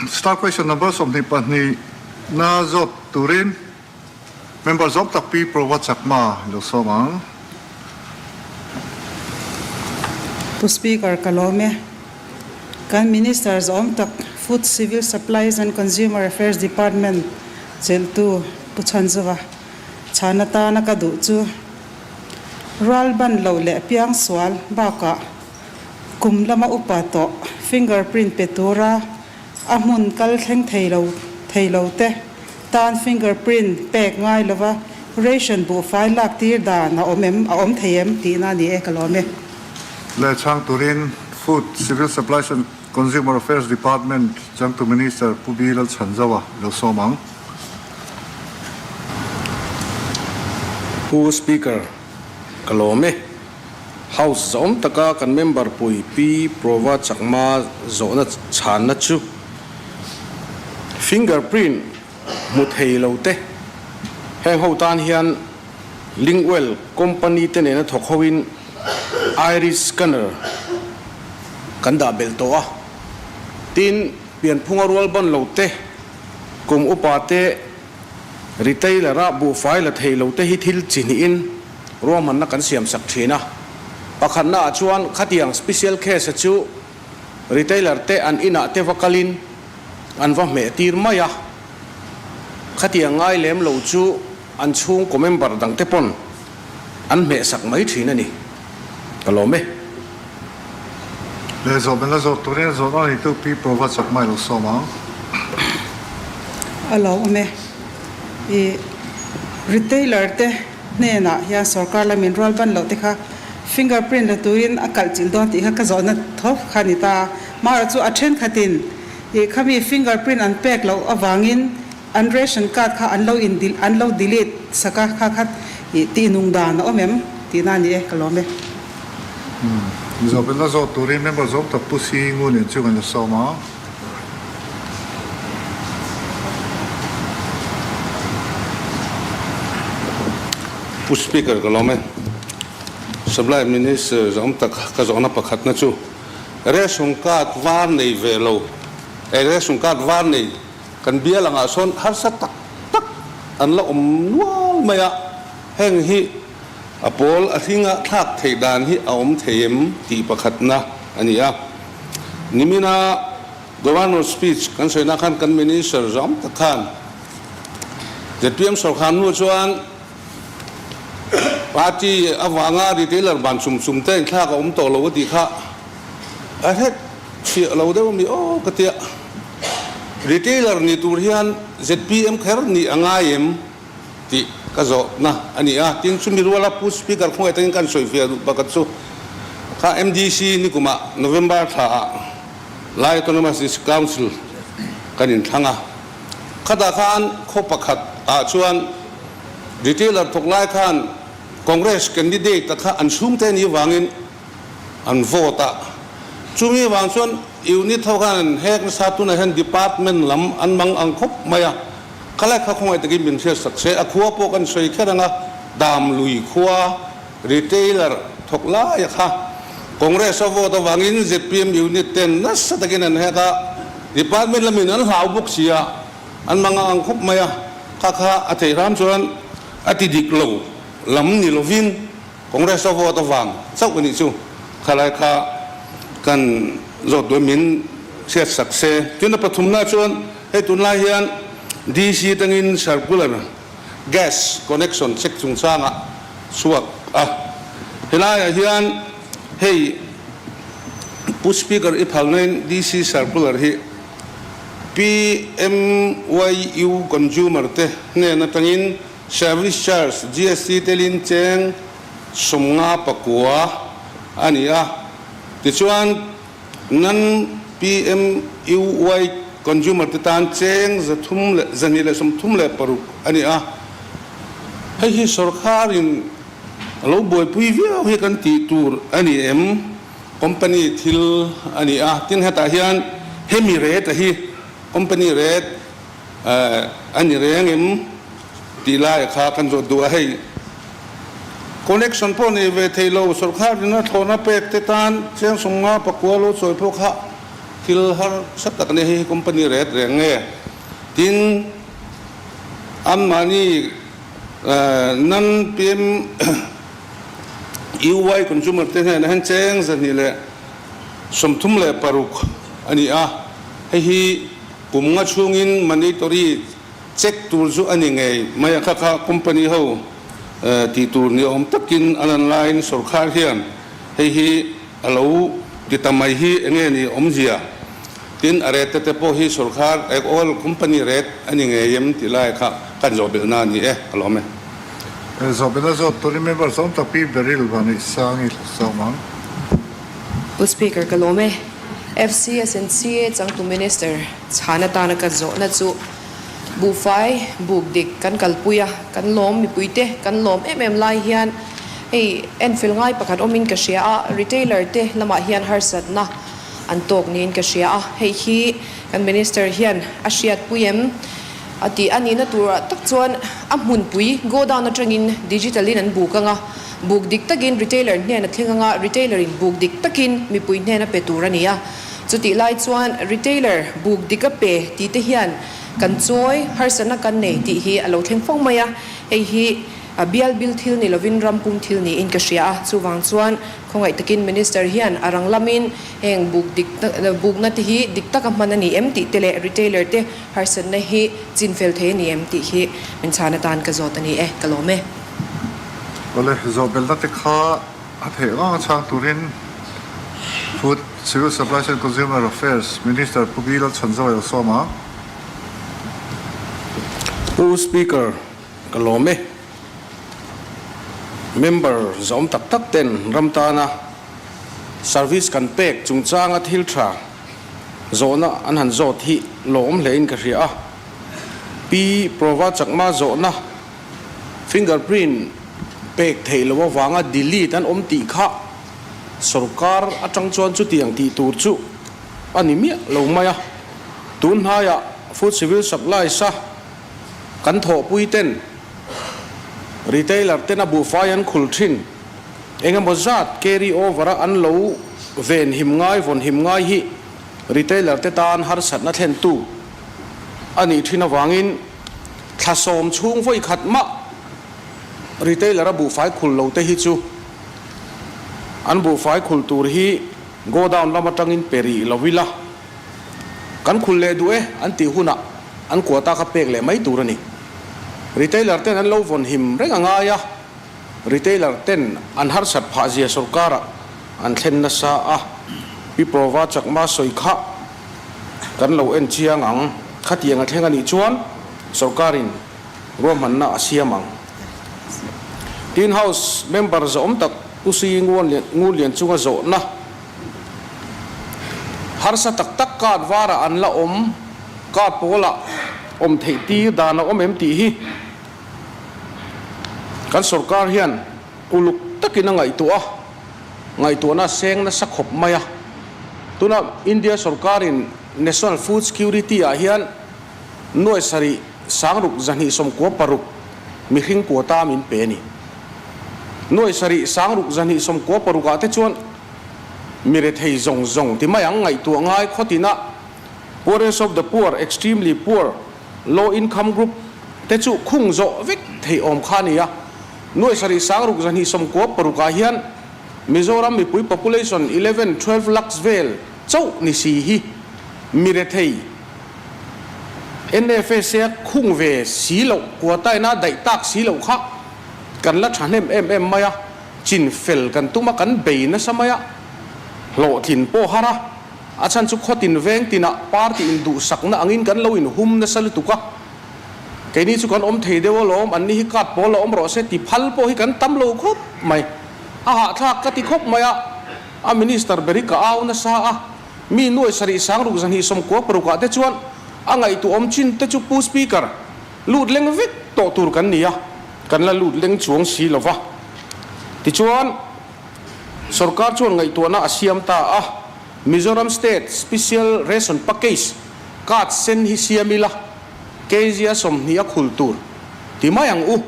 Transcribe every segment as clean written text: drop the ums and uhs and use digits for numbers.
Star question number 22 na zawt turin member zawm tak Pi Prova Chakma lo sawm ang. Pu Speaker ka lawm e. Kan Minister zawm tak Food, Civil Supplies and Consumer Affairs Department chelhtu Pu Chhanzova chhan atana ka duh chu rual ban loh leh piangsual bakah Kum lama upa tawh fingerprint pe tura a hmun kal thleng thei lo thei lo te tan fingerprint pek ngai lova ration buhfai lak tir dan a awm em a awm thei em tihna a ni e ka lawm e. Leh chhang turin Food, Civil Supplies and Consumer Affairs Department changtu Minister Pu Bi Lalchhanzaua lo sawm ang. Pu Speaker, ka lawm e. House zawm taka kan member pui Pi Prova Chakma zawhna chhanna chu finger print hmu thei lo te heng ho tan hian Lingwell company te nena thawk hoin iris scanner kan dah belh tawh a, tin pianphunga rual ban lo te kum upa te retailer a buhfai la thei lo te hi thil chi hnihin Ruahmanna kan siam sak thin a, pakhatna ah chuan khatiang special case a chu retailer te an inah te va kalin an va hmeh tir mai a, khatiang ngai lem lo chu an chhungkaw member dang te pawn an hmeh sak mai thin a ni. Ka lawm e. Leh zawh min la zawh turin a zawh a ni tu Pi Prova Chakma i lo sawm ang. A lo awm e. I retailer te hnenah hian sorkar lamin rual ban loh te kha finger print la turin a kalh chilh dawn tih kha ka zawhna tho kha a ni ta. Mahrawh chu a thenkhatin ih khami finger print an pek loh avangin an ration card kha an lo in an lo delete sak a, kha kha ih tih nung dan a awm em tihna a ni e, ka lawm e. Zawhbelh la zawh turin member zawm tak Pu Si Ngun in chu kan la sawm a. Pu Speaker ka lawm e. Supply Minister zawm tak ka zawhna pakhatna chu ration card var nei ve lo, ration card var nei kan bial angah sawn harsa tak tak an la awm nual mai a, heng hi a pawl a hringa thlak theih dan hi a awm thei em tih pakhatna a ni a. Nimina Governor speech kan sawina khan kan Minister zawm tak khan zpm sawrkar hnu chuan party avanga retailer ban chum chum te inthlak a awm tawh lo a tih kha a hret chhiah lo deuh a mi aw ka tia. Retailer ni tur hian zpm kher nih a ngai em tih ka zawhna a ni a. Tin, chumi ruala Pu Speaker khawngaih takin kan sawifiah duh pakhat chu kha MDC nikumah November thlaah Lai Autonomous District Council kan inthlang a. Khatah khan khaw pakhat ah chuan retailer thawk lai khan Congress candidate a kha an chhungte a nih vangin an vote a. Chumi vang chuan unit ho khan an hek nasa tunah hian department lam an mang ang khawp mai a. Khalai kha khawngaih takin min hriat sak se, a khua pawh kan sawi kher ang a, Damlui khua retailer thawk lai a kha Congress a vote avangin zpm unit ten nasa takin an hek a, department lamin an hlau bawk si a, an mang ang khawp mai a, kha kha a theih hram chuan a ti dik lo lam ni lovin Congress a vote avang chauh a nih chu khalai kha kan zawt duh min hriat sak se. Tin a pathumna chuan hei tunlai hian DC atangin circular gas connection check chungchangah chhuak a, helaiah hian hei Pu Speaker i phalnain DC circular hi PMYU consumer te hnen atangin Service charge, GST telin cheng 59 a ni a. Tichuan, nan PMUY consumer te tan cheng 236 a ni a. Hei hi sorkarin a lo buaipui viau hi kan tih tur a ni em? Company thil a ni a. Tin, hetah hian hemi rate a hi company rate A ni reng em tih lai kha kan zawt duh a, hei connection pawh nei ve thei lo, sorkar in a thlawhna pek te tan cheng 59 lo chawi pawh kha thil harsa tak a nia, hei hi company rate reng nge? Tin, anmahni non PM UY consumer te hnenah hian cheng 236 a ni a, hei hi kum nga chhungin mandatory check tur chu a ni ngei mai a, kha kha company ho tih tur ni awm takin a lan laiin sorkar hian hei hi a lo ti ta mai hi enge ni awmzia? Tin, a rate te pawh hi sorkar eg oil company rate a ni ngei em tih lai kha kan zawh belhna a ni e, ka lawm e. Zawh belhna zawt turin member zawng tak Pi Beryl Vanneih Sangi sawm ang. Pu Speaker ka lawm e. FCSNCA changtu Minister chhan atana ka zawhna chu buhfai buk dik kan kalpui a, kan lawm mipuite kan lawm em em lai hian hei enfel ngai pakhat awmin ka hria a, retailer te lamah hian harsatna an tawk niin ka hria a, hei hi kan Minister hian a hriatpui em a tih a nihna turah tak chuan a hmunpui godown atangin digital in an buk anga, buk dik takin retailer hnen a thleng anga, retailer in buk dik takin mipui hnen a pe tur a ni a, chutih lai chuan retailer buk dik a pe tih te hian kan chawi harsatna kan nei tih hi a lo thleng fo mai a, hei hi a bial bil thil ni lovin ram pum thil niin ka hria a, chuvang chuan Khawngaih takin Minister hian a rang lamin heng buk dik bukna te hi dik taka hman a ni em tih te leh retailer te harsatna hi chin fel thei a ni em tih hi min chhan atan ka zawt a ni e, ka lawm e. Awle, zawhbelna te kha a theih vang a chhang turin Food, Civil Supplies and Consumer Affairs Minister Pu Bi Lalchhanzawia a sawm a. Pu Speaker, ka lawm e. Member zawm tak tak ten ram tana service kan pek chungchanga thil tha zawhna an han zawt hi lawm hlein ka hria a. Pi Prova Chakma zawhna fingerprint pek theih loh avanga delete an awm tih kha sorkar atang chuan chutiang tih tur chu a ni miah lo mai a. Tun hnaiah Food Civil Supplies a kan thawhpui ten Retailer ten a buhfai an khul thin. Eng emaw zat carry over a an lo ven him ngai, vawn him ngai hi retailer te tan harsatna thlentu a nih thin avangin thla sawm chhung vawi khat mah retailer a buhfai khul lo te hi chu an buhfai khul tur hi godown lam atangin pe rih lo ila. Kan khul leh duh e an tih hunah an quota kha pek leh mai tur a ni. Retailer ten an lo vawn him reng a ngai a, retailer ten an harsat phah zia sorkarah an thlen nasa a, Pi Prova Chakma sawi kha kan lo en chiang ang, khatiang a thleng a nih chuan sorkarin ruahmanna a siam ang. Tin House member zawhawm tak Pu Sui Ngunlian chunga zawhna Harsa tak tak card varah an la awm, card pawlah awm theih tir dan a awm em tih hi kan sorkar hian uluk takin a ngaihtuah a, ngaihtuahna a seng nasa khawp mai a. Tuna India sorkarin National Food Security ah hian nuai sarih sangruk 296 mihring quota min pe a ni. Nuai sarih sangruk 296 ah te chuan Mi rethei zawng zawng ti mai ang ngaihtuah ngai khawtin a poorest of the poor, extremely poor, low income group te chu khung zawh vek theih awm kha a ni a. Nuai sarih sangruk 296 ah hian Mizoram mipui population 11, 12 lakhs vel chauh ni si hi mi rethei NFSA khung ve si loh, quota ina daih tak si loh kha kan la thahnem em em mai a. Chin fel kan tum a, kan bei nasa mai a, hlawhtlin pawh har a, a chhan chu khawtin veng tinah party induhsakna angin kan lo inhum nasa lutuk a, keini chu kan awm thei deuh alawm, anni hi card pawl la awm rawh se ti phal pawh hi kan tam lo khawp mai, a hahthlak ka ti khawp mai a, a minister ber hi ka au nasa a, mi nuai sarih sangruk 296 ah te chuan a ngaihtuahawm chin te chu Pu Speaker lut leng vek tawh tur kan ni a. Kan la lut leng chuang si lo va. Tichuan, sorkar chuan ngaihtuahna a siam ta a, Mizoram State Special Ration Package card sen hi siam ila, kg a 20 a khul tur ti mai ang u.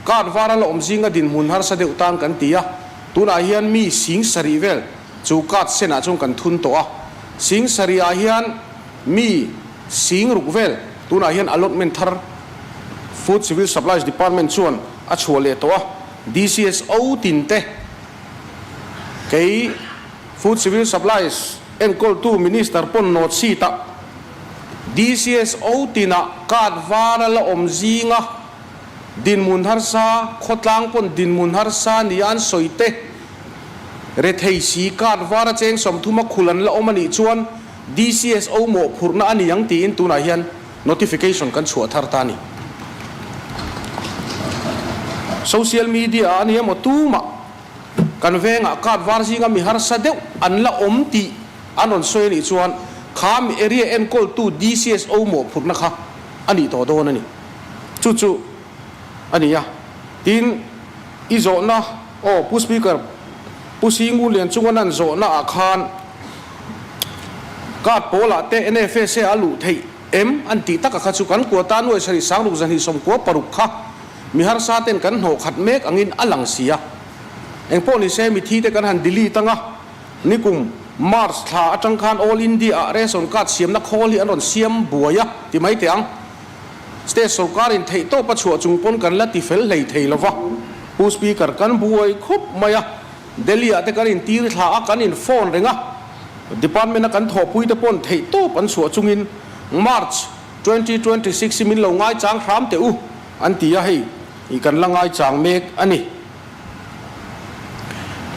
Card var a la awm zinga dinhmun harsa deuh tan kan ti a, tunah hian mi sing sarih vel chu card senah chuan kan thun tawh a. Sing sarihah hian mi sing ruk vel tunah hian allotment thar Food Civil Supplies Department chuan a chhuah leh tawh a, DCSO tin te kei Food Civil Supplies enkawltu Minister pawn note sheet ah DCSO tinah card var a la awm zinga dinhmun harsa, khawtlang pawn dinhmun harsa nia an sawi te, rethei si card var a cheng 30 a khul an la awm a nih chuan DCSO mawhphurhna a ni ang tiin tunah hian notification kan chhuah thar ta a ni. Social media ah a ni emaw tumah kan vengah card var zinga mi harsa deuh an la awm tih an rawn sawi a nih chuan kha mi area enkawltu DCSO mawhphurhna kha a nih tawh dawn a ni. Chu chu a ni a. Tin, i zawhna, aw Pu Speaker, Pu Singu Lianchunga nan zawhna ah khan Card pawlah te NFSA a luh theih em an tih taka kha chu kan quota nuai sarih sangruk zahnih 96 kha mi harsa ten kan hnawh khat mek angin a lang si a. Engpawh ni se mithi te kan han delete anga nikum March thla atang khan All India ah ration card siamna khawl hi an rawn siam buai a ti mai teh ang. State sorkar in theih tawp a chhuah chung pawn kan la ti fel hlei thei lova Pu Speaker kan buai khawp mai a. Delhi ah te kan in tir thla a, kan in phone reng a, Department a kan thawhpui te pawn theih tawp an chhuah chungin March 2026 hi min lo ngaichang hram teh u an ti a, hei i kan la ngaichang mek a ni.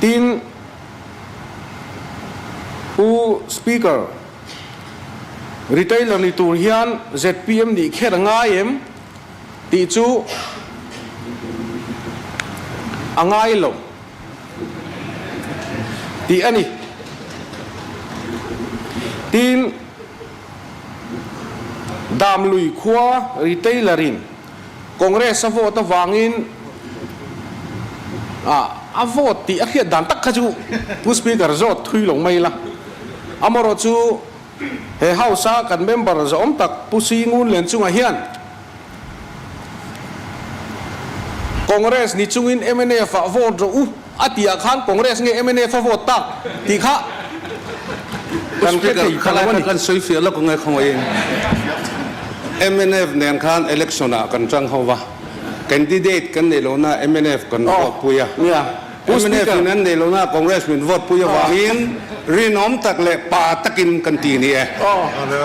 Tin, Pu Speaker, Retailer ni tur hian zpm nih kher a ngai em tih chu a ngai lo tih a ni. Tin, Damlui khua retailer-in Congress a vote avangin a vote tih a hriat dan tak kha chu Pu Speaker zawt thui lo mai la. Amaherawh chu he House-a kan member zawhawm tak Pu Singun Lianchunga hian Congress ni chungin mnf ah vote rawh u a tih ah khan Congress nge mnf a vote tak tih kha kan hre thei ta lo a ni. Kan sawi fiah lawk ang e khawngaihin. Mnf nen khan election ah kan tang ho va, candidate kan neih lohna mnf kan vote pui a, mnf in an neih lohna Congress min vote pui avangin rinawm tak leh pa takin kan ti ni e.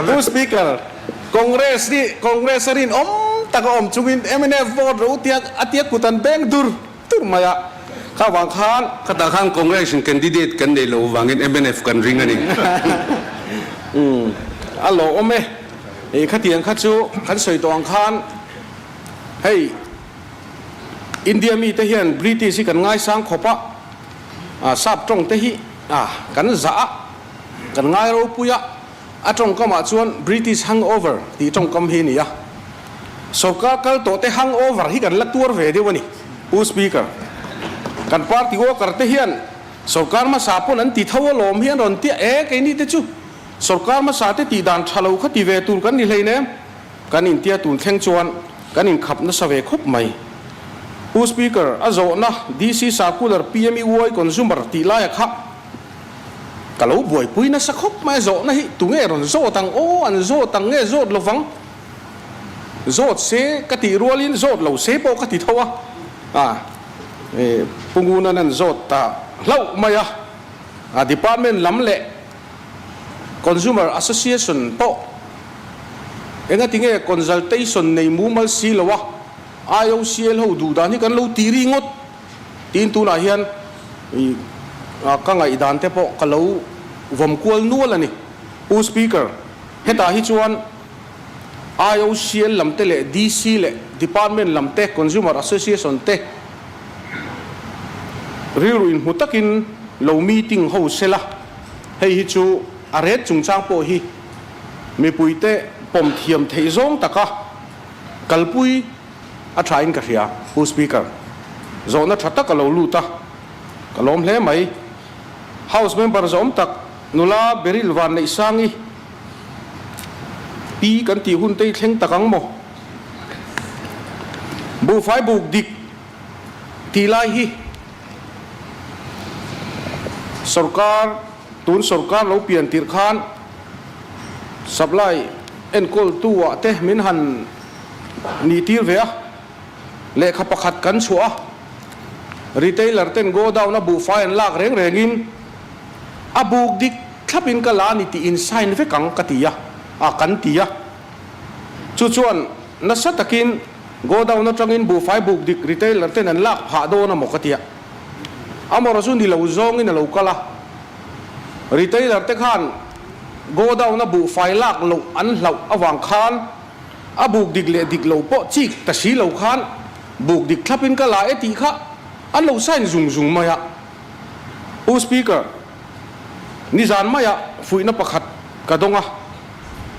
Pu Speaker, Congress hi Congress a rinawm tak a awm chungin mnf vote ro tia a tia kut an beng dur dur mai a, kha vang khan. Khatah khan Congress in candidate kan neih loh vangin mnf kan ring a ni. Umm a lawm e, ih khatiang kha chu kan sawi tawh ang khan hei India mite hian British hi kan ngaisang khawp a, sap tawng te hi kan zah a, kan ngai ropui a. A tawngkamah chuan British hangover tih tawngkam hi a ni a. Sorkar kal tawh te hangover hi kan la tuar ve deuh a ni, Pu Speaker. Kan party worker te hian sorkar hmasa pawn an ti tho alawm hi an rawn tia e, keini te chu sorkar hmasa te tih dan tha lo kha ti ve tur kan ni hleinem. Kan intia tun thleng chuan kan inkhap nasa ve khawp mai. Pu Speaker, a zawhna DC Circular PMEY Consumer tih laia kha Ka lo buaipui nasa khawp mai a, zawhna hi tunge rawn zawt ang aw, an zawt ang nge zawt lovang, zawt se ka tih rualin zawt lo se pawh ka ti tho a, a Pu Ngunan an zawt ta hlauh mai a, a department lam leh Consumer Association pawh engati nge consultation nei mumal si lo a, IOCL ho duh dan hi kan lo ti ri ngawt. Tin tunah hian ka ngaihdan te pawh ka lo vawm kual nual a ni. Pu Speaker, hetah hi chuan IOCL lam te leh DC leh Department lam te, Consumer Association te rilru inhmu takin lo meeting ho sela, hei hi chu a ret chungchang pawh hi mipuite pawm thiam theih zawng taka kalpui A tha in ka hria, Pu Speaker. Zawhna tha tak a lo lut a, ka lawm hle mai. House member zawm tak nula Beryl Vanneihsangi pi kan tih hun te hi thleng tak ang maw? Buhfai buk dik tih lai hi sorkar, tun sorkar lo pian tirh khan. Supply enkawltu ah te min han nih tir ve a, lehkha pakhat kan chhuah a, retailer ten godown a buhfai an lak reng reng in a buk dik thlap in ka la a ni tih in sign vek ang ka ti a, a kan ti a. Chu chuan nasa takin godown atangin buhfai buk dik retailer ten an lak phah dawn a maw ka ti a. Amarawh chu ni lo zawngin a lo kal a. Retailer te khan godown a buhfai lak loh an hlauh avang khan a buk dik leh dik lo pawh chik ta si lo khan buk dik thlapin ka la e tih kha an lo sign zung zung mai a. Pu Speaker, nizan maia fuihna pakhat ka dawng a,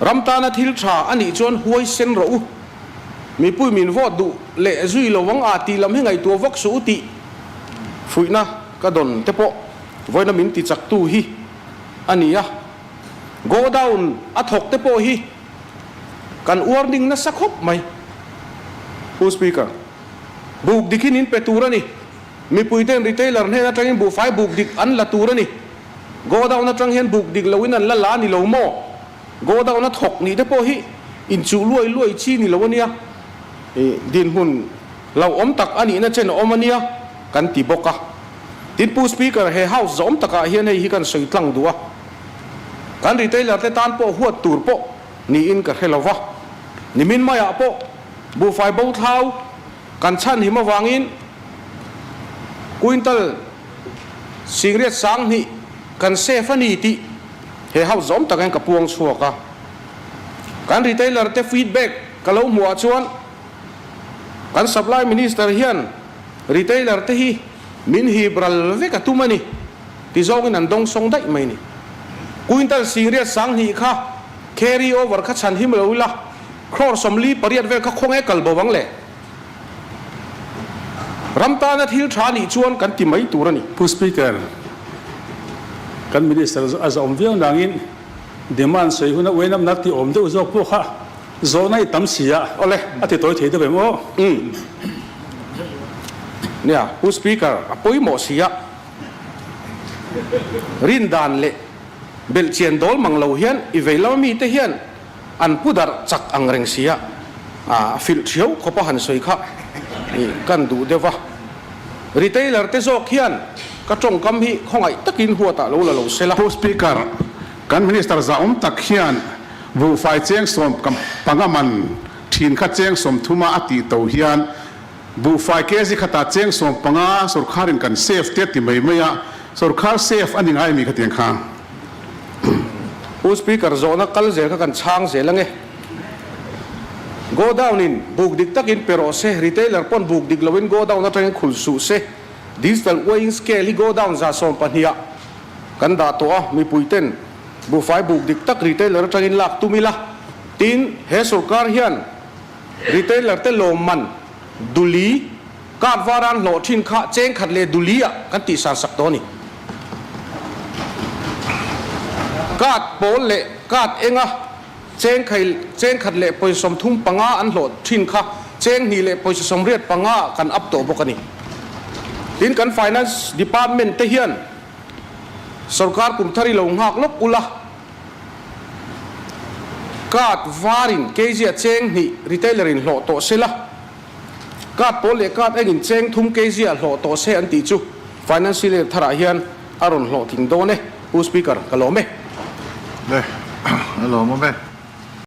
ram tana thil tha a nih chuan huaisen rawh u, mipui min vote duh leh zui lo ang a tih lam hi ngaihtuah vak suh u tih fuihna ka dawn te pawh Vawiina min ti chaktu hi a ni a, godown a thawk te pawh hi kan warning nasa khawp mai. Pu Speaker, buk dik hi min pe tur a ni. Mipui ten retailer hnen atangin buhfai buk dik an la tur a ni. Godown atang hian buk dik loin an la la a ni lo maw? Godown a thawk nih te pawh hi inchuh luai luai chi ni lo a nia. Dinhmun hlauhawm tak a nihna chen a awm a nia kan ti bawk a. Tin Pu Speaker, he House zawm takah hian hei hi kan sawi tlang duh a, kan retailer te tan pawh huat tur pawh niin ka hre lo va. Nimin maiah pawh buhfai bo thlau kan chhan him avangin quintal singriat 2000 kan safe a ni tih he House zawm tak hian ka puang chhuak a. Kan retailer te feedback ka lo hmuh ah chuan kan Supply Minister hian Retailer te hi min hip ral vek a tum a ni ti zawngin an dawngsawng daih mai ni. Quintal 80,000 kha carry over kha chhan him lo ila crore 48 vel kha khawnge kal bo ang le? Ram tana thil tha nih chuan kan ti mai tur a ni. Pu Speaker, kan Minister a zawm viau nangin demand sawi huna uainamna ti awm deuh zawk pawh kha Zawhna i tam si a, Awle. A ti tawi thei deuh em aw? Umm. Nia, Pu Speaker, a pawimawh si a, rin dan leh belhchian dawl mang lo hian i vei lama mite hian an pu darh chak ang reng si a, a filh thiau khawp a han sawi kha i kan duh deuh va. Retailer te zawk hian ka tawngkam hi khawngaih takin huatah lo la lo se la. Pu Speaker, kan Minister zahawm tak hian Buhfai cheng 15 man thin kha cheng 30 a a tih to hian buhfai kg khatah cheng 15 sorkharin kan save te a ti mai mai a, sorkhar save a ni ngai mi khatiang kha. Pu Speaker zawhna kal zel kha kan chhang zel ange. Godown in buk dik takin pe rawh se, retailer pawn buk dik loin godown atangin khul suh se, digital weighing scale hi godown 12% ah kan dah tawh a, mipui ten Buhfai buk dik tak retailer atangin lak tum ila, tin he sorkar hian retailer te lawmman duli card var an hlawh thin kha cheng khat leh duli ah kan tihsan sak tawh a ni. Card pawl leh card enga cheng khai cheng khat leh pawisa 35 an hlawh thin kha cheng hnih leh pawisa 85 ah kan up tawh bawk a ni. Tin kan finance department te hian Sorkar kum thar i lo nghak lawk ula, card varin kg a cheng hnih retailer in hlawh tawh se la, card pawl leh card engin cheng thum kg ah hlawh tawh se an tih chu financial year tharah hian a rawn hlawhtling dawn e, Pu Speaker, ka lawm e. Le, a lawmawm e.